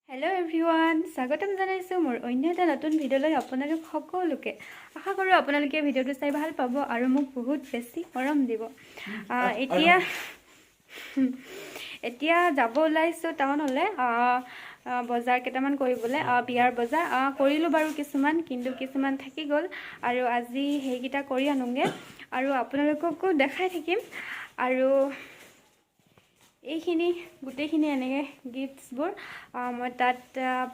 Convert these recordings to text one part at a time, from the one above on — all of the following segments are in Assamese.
হেল্ল' এভৰিৱান, স্বাগতম জনাইছোঁ মোৰ অন্য এটা নতুন ভিডিঅ'লৈ আপোনালোক সকলোকে। আশা কৰোঁ আপোনালোকে ভিডিঅ'টো চাই ভাল পাব আৰু মোক বহুত বেছি মৰম দিব। এতিয়া এতিয়া যাব ওলাইছোঁ টাউনলৈ বজাৰ কেইটামান কৰিবলৈ। বিয়াৰ বজাৰ কৰিলোঁ বাৰু কিছুমান, কিন্তু কিছুমান থাকি গ'ল আৰু আজি সেইকেইটা কৰি আনোগৈ আৰু আপোনালোককো দেখাই থাকিম। আৰু এইখিনি গোটেইখিনি এনেকৈ গিফ্টছবোৰ মই তাত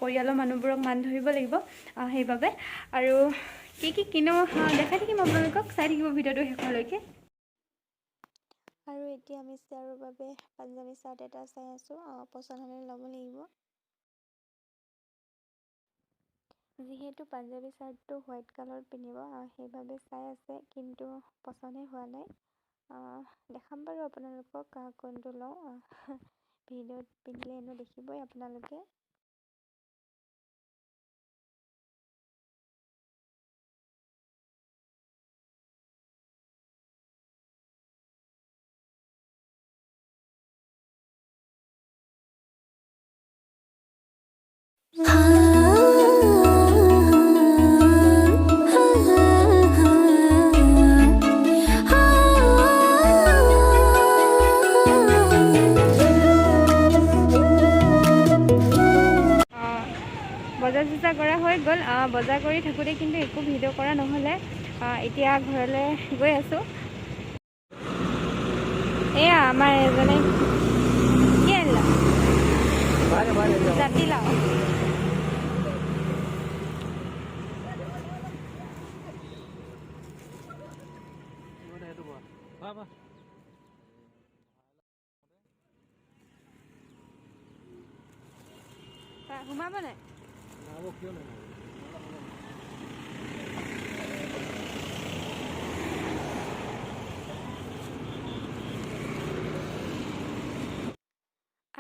পৰিয়ালৰ মানুহবোৰক মান ধৰিব লাগিব, সেইবাবে আৰু কি কি কিনো দেখাই থাকিম আপোনালোকক। চাই থাকিব ভিডিঅ'টো শেষলৈকে। আৰু এতিয়া আমি শ্বেয়াৰৰ বাবে পাঞ্জাবী চাৰ্ট এটা চাই আছোঁ। পচন্দ হ'লে ল'ব লাগিব। যিহেতু পাঞ্জাবী চাৰ্টটো হোৱাইট কালাৰত পিন্ধিব, সেইবাবে চাই আছে, কিন্তু পচন্দহে হোৱা নাই। দেখাম বাৰু আপোনালোকক কোনটো লওঁ। ভিডিঅ'ত পিন্ধিলে এনেও দেখিবই আপোনালোকে। বজাৰ চজাৰ কৰা হৈ গ'ল। বজাৰ কৰি থাকোঁতে কিন্তু একো ভিডিঅ' কৰা নহ'লে। এতিয়া ঘৰলৈ গৈ আছোঁ। এয়া আমাৰ এজনে কি আনিলা? জাতিলাও। সোমাব নাই?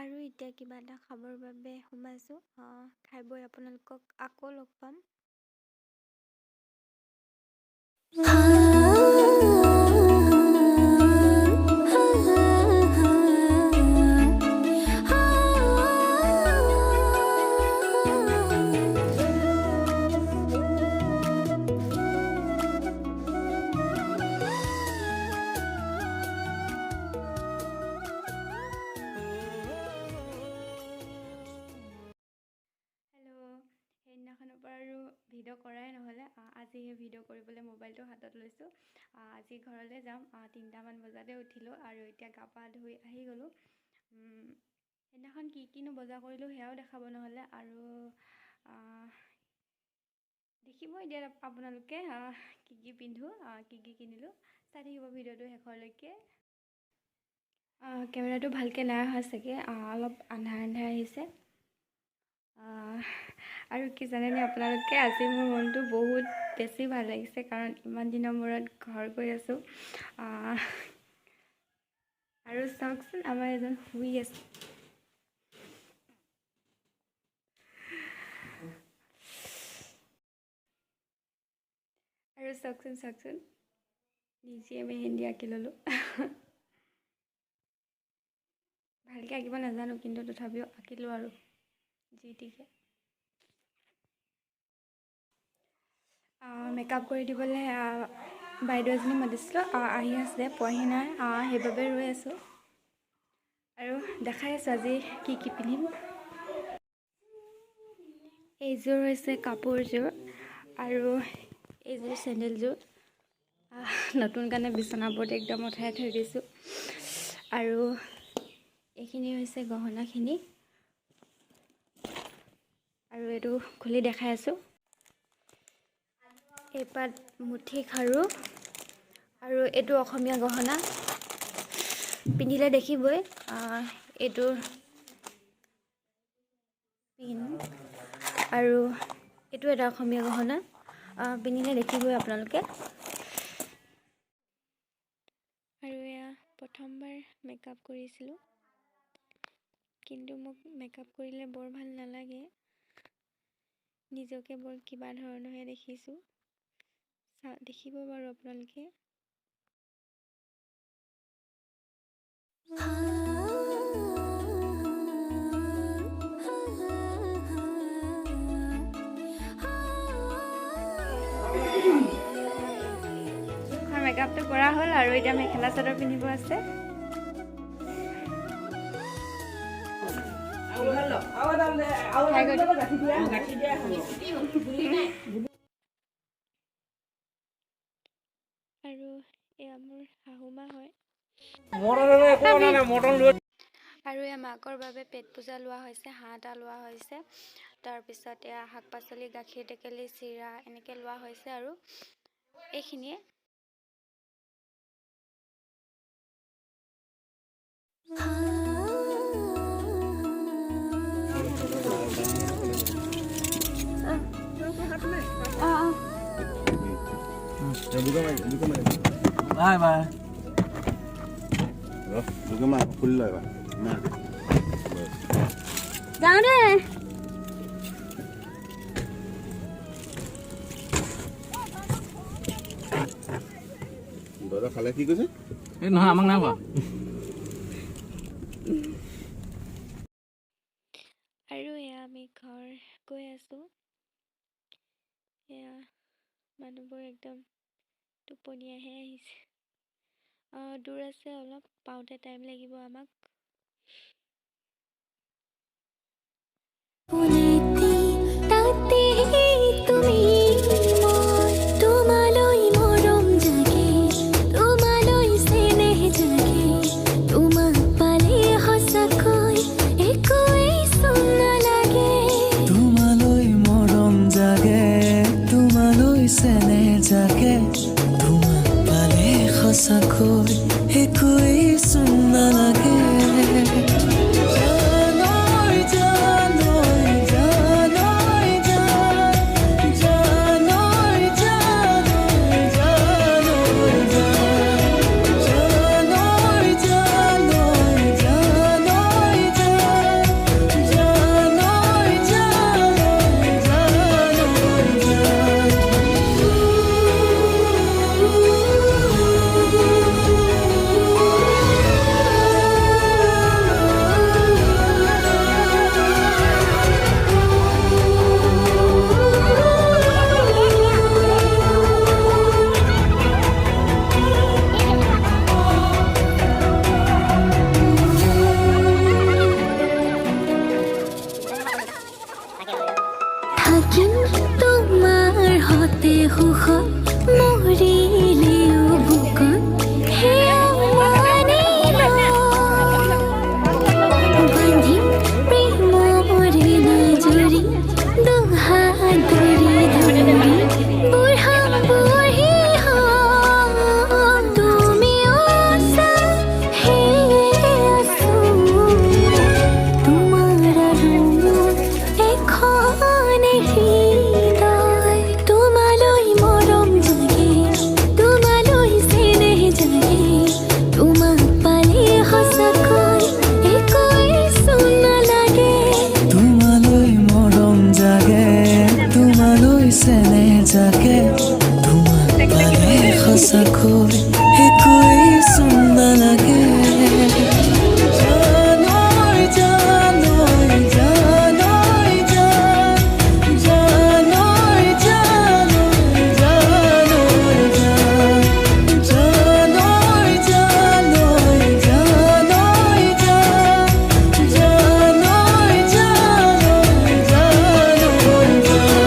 আৰু এতিয়া কিবা এটা খাবৰ বাবে সোমাইছোঁ। খাই বৈ আপোনালোকক আকৌ লগ পাম। হেল্ল', সেইদিনাখনৰ পৰা আৰু ভিডিঅ' কৰাই নহ'লে। আজিহে ভিডিঅ' কৰিবলৈ মোবাইলটো হাতত লৈছোঁ। আজি ঘৰলৈ যাম। 3টামান বজাতে উঠিলোঁ আৰু এতিয়া গা পা ধুই আহি গ'লোঁ। সেইদিনাখন কি কিনো বজাৰ কৰিলোঁ সেয়াও দেখাব নহ'লে আৰু দেখিব এতিয়া আপোনালোকে কি কি পিন্ধো, কি কি কিনিলোঁ। চাই থাকিব ভিডিঅ'টো শেষলৈকে। কেমেৰাটো ভালকৈ নাই অহা চাগে, অলপ আন্ধাৰ আন্ধাৰ আহিছে। আৰু কি জানেনে আপোনালোকে, আজি মোৰ মনটো বহুত বেছি ভাল লাগিছে, কাৰণ ইমান দিনৰ মূৰত ঘৰ গৈ আছোঁ। আৰু চাওকচোন, আমাৰ এজন শুই আছে। আৰু চাওকচোন চাওকচোন, নিজে মেহেন্দি আঁকি ল'লোঁ। ভালকৈ আঁকিব নাজানো, কিন্তু তথাপিও আঁকিলোঁ আৰু যি টিকে। মেকআপ কৰি দিবলৈ বাইদেউ এজনী মাতিছিলোঁ, আহি আছে, পোৱাহি নাই, সেইবাবে ৰৈ আছোঁ আৰু দেখাই আছোঁ আজি কি কি পিন্ধিম। এইযোৰ হৈছে কাপোৰযোৰ আৰু এইযোৰ চেণ্ডেলযোৰ। নতুন কাৰণে বিচনাবোৰত একদম উঠাই থৈ দিছোঁ। আৰু এইখিনি হৈছে গহনাখিনি আৰু এইটো খুলি দেখাই আছোঁ। এইপাত মুঠি খাৰু আৰু এইটো অসমীয়া গহনা, পিন্ধিলে দেখিবই। এইটো পিন আৰু এইটো এটা অসমীয়া গহনা, পিন্ধিলে দেখিবই আপোনালোকে। আৰু এয়া প্ৰথমবাৰ মেকআপ কৰিছিলোঁ, কিন্তু মোক মেকআপ কৰিলে বৰ ভাল নালাগে, নিজকে বৰ কিবা ধৰণৰহে দেখিছোঁ। দেখিব বাৰু আপোনালোকে। মেকআপটো কৰা হ'ল আৰু এতিয়া মেখেলা চাদৰ পিন্ধিব আছে। আৰু এয়া মোৰ শাহুমা হয়। আৰু এয়া মাকৰ বাবে পেট পূজা লোৱা হৈছে, হাঁহ এটা লোৱা হৈছে। তাৰপিছত এয়া শাক পাচলি, গাখীৰ টেকেলি, চিৰা এনেকৈ লোৱা হৈছে আৰু এইখিনিয়ে। Bye bye. যাওঁ দেই। দাদা খালে কি কৈছে? এই নহয়, আমাক নাই কোৱা। আৰু এয়া আমি ঘৰ গৈ আছোঁ। এয়া মানুহবোৰ একদম টোপনিয়াহে আহিছে। দূৰ আছে অলপ, পাওঁতে টাইম লাগিব আমাক। তোমালৈ মৰম জাগে, তোমালৈ চেনেহ জাগে, তোমাক পালে সঁচাকৈ একোৱেই চোন নালাগে। তোমালৈ মৰম জাগে, তোমালৈ চেনেহ জাগে, তোমাক পালে সঁচাকৈ একোৱেই চোন নালাগে। জানৈ জানৈ জানৈ জান, জানৈ জানৈ জানৈ জান, জানৈ জানৈ জানৈ জান, জানৈ জানৈ জানৈ জান। থাকিম তোমাৰ সতে সুখত, মৰিলেও বুকত সেয়া মানি লওঁ। বান্ধিম প্ৰেমৰে নাজৰি, দুহাত ধৰি ধৰি বুঢ়া বুঢ়ী হম। তুমিও আছা, সেয়ে আছো, তোমাৰ আৰু মোৰ এখন হৃদয়। তোমালৈ মৰম জাগে, তোমালৈ চেনেহ জাগে, তোমাক পালে সঁচাকৈ একোৱেই চোন নালাগে। তোমালৈ মৰম জাগে, তোমালৈ চেনেহ জাগে, তোমাক পালে সঁচাকৈ একোৱেই চোন নালাগে। জানৈ জানৈ জানৈ জান, জানৈ জানৈ জানৈ জান, জানৈ জানৈ জানৈ জান, জানৈ জানৈ জানৈ জান।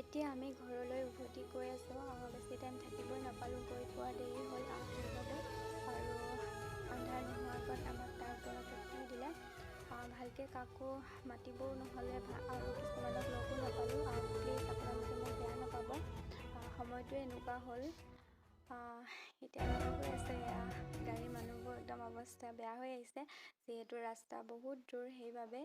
এতিয়া আমি ঘৰলৈ উভতি গৈ আছোঁ। বেছি টাইম থাকিবই নাপালোঁ, গৈ পোৱা দেৰি হ'ল সেইবাবে, আৰু আন্ধাৰ নোহোৱাৰ আগত আমাক তাৰ পৰা পঠিয়াই দিলে। ভালকৈ কাকো মাতিবও নহ'লে আৰু কিছুমানক লগো নাপালোঁ। প্লিজ আপোনালোকে মোক বেয়া নাপাব, সময়টোৱে এনেকুৱা হ'ল। এতিয়া গৈ আছে এয়া গাড়ীৰ মানুহবোৰ একদম অৱস্থা বেয়া হৈ আহিছে, যিহেতু ৰাস্তা বহুত দূৰ সেইবাবে।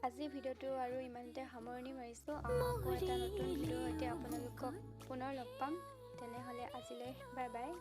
আজিৰ ভিডিঅ'টো আৰু ইমানতে সামৰণি মাৰিছোঁ। আকৌ এটা নতুন ভিডিঅ'ৰ সৈতে আপোনালোকক পুনৰ লগ পাম। তেনেহ'লে আজিলৈ বাই বাই।